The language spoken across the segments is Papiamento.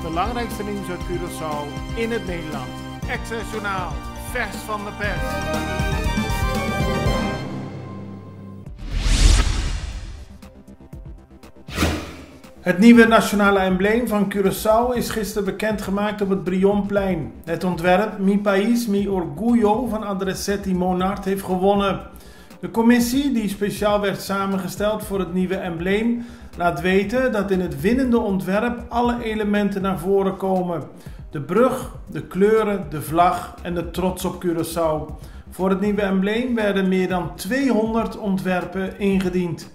belangrijkste nieuws uit Curaçao in het Nederland. Extra Journaal, vers van de pers. Het nieuwe nationale embleem van Curaçao is gisteren bekendgemaakt op het Brionplein. Het ontwerp Mi País, Mi Orgullo van Andresetti Monart heeft gewonnen. De commissie, die speciaal werd samengesteld voor het nieuwe embleem, laat weten dat in het winnende ontwerp alle elementen naar voren komen. De brug, de kleuren, de vlag en de trots op Curaçao. Voor het nieuwe embleem werden meer dan 200 ontwerpen ingediend.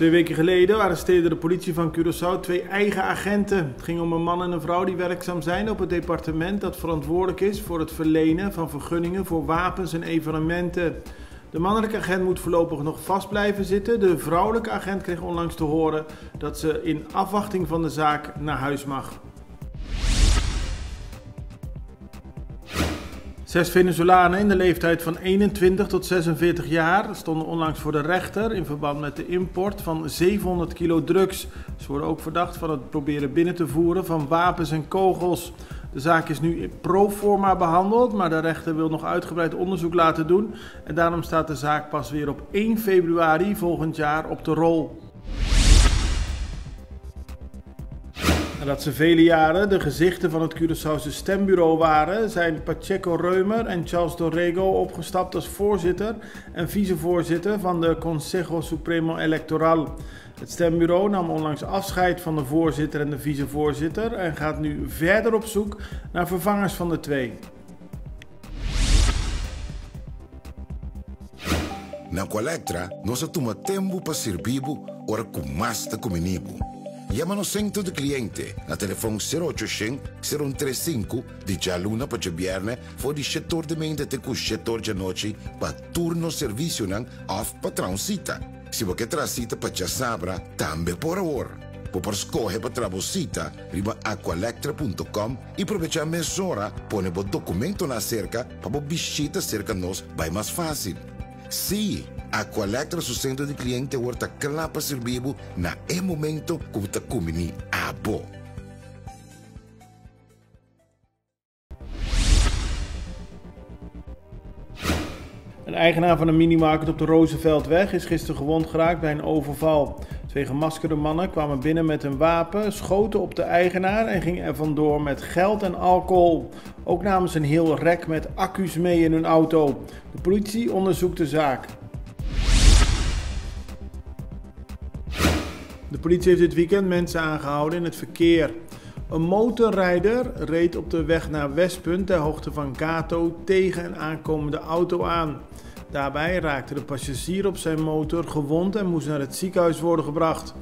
2 weken geleden arresteerde de politie van Curaçao 2 eigen agenten. Het ging om een man en een vrouw die werkzaam zijn op het departement dat verantwoordelijk is voor het verlenen van vergunningen voor wapens en evenementen. De mannelijke agent moet voorlopig nog vast blijven zitten. De vrouwelijke agent kreeg onlangs te horen dat ze in afwachting van de zaak naar huis mag. 6 Venezolanen in de leeftijd van 21 tot 46 jaar stonden onlangs voor de rechter in verband met de import van 700 kilo drugs. Ze worden ook verdacht van het proberen binnen te voeren van wapens en kogels. De zaak is nu pro forma behandeld, maar de rechter wil nog uitgebreid onderzoek laten doen. En daarom staat de zaak pas weer op 1 februari volgend jaar op de rol. Nadat ze vele jaren de gezichten van het Curaçaose stembureau waren, zijn Pacheco Reumer en Charles Dorrego opgestapt als voorzitter en vicevoorzitter van de Consejo Supremo Electoral. Het stembureau nam onlangs afscheid van de voorzitter en de vicevoorzitter en gaat nu verder op zoek naar vervangers van de twee. Na Aqualectra, nos a tuma tempu pa sirbi bo ora ku mas ta kumini bo. Yama nos Centro di Cliente na telefon sero ocho shen, sero un tres sinku di djaluna pa djabièrnè for di shetor di meinta te ku shetor djanochi pa tur nos servisionan òf pa traha un sita. Si bo ke traha sita pa djasabra, tambe por awor. Bo por skohe pa traha bo sita riba aqualectra punto com i probechá mesora pone bo dokumentonan aserka pa bo bishita serka nos bai mas fásil. Sí, Aqualectra su sentro di kliente awor ta kla pa sirbi bo na e momento ku bo ta kumbiní abo. Een eigenaar van een minimarket op de Rooseveltweg is gisteren gewond geraakt bij een overval. 2 gemaskerde mannen kwamen binnen met een wapen, schoten op de eigenaar en gingen er vandoor met geld en alcohol. Ook namen ze een heel rek met accu's mee in hun auto. De politie onderzoekt de zaak. De politie heeft dit weekend mensen aangehouden in het verkeer. Een motorrijder reed op de weg naar Westpunt ter hoogte van Kato tegen een aankomende auto aan. Daarbij raakte de passagier op zijn motor gewond en moest naar het ziekenhuis worden gebracht.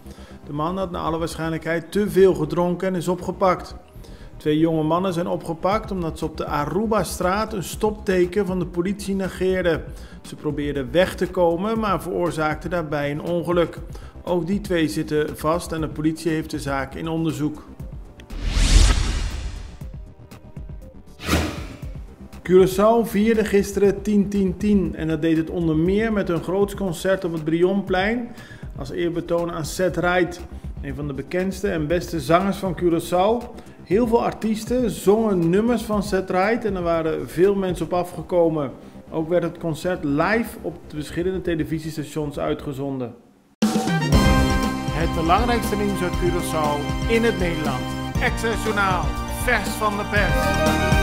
De man had naar alle waarschijnlijkheid te veel gedronken en is opgepakt. 2 jonge mannen zijn opgepakt omdat ze op de Arubastraat een stopteken van de politie negeerden. Ze probeerden weg te komen, maar veroorzaakten daarbij een ongeluk. Ook die 2 zitten vast en de politie heeft de zaak in onderzoek. Curaçao vierde gisteren 10-10-10 en dat deed het onder meer met een groots concert op het Brionplein als eerbetoon aan Ced Ride, een van de bekendste en beste zangers van Curaçao. Heel veel artiesten zongen nummers van Ced Ride en er waren veel mensen op afgekomen. Ook werd het concert live op de verschillende televisiestations uitgezonden. Het belangrijkste nieuws uit Curaçao in het Nederland. Extra Journaal, vers van de pers.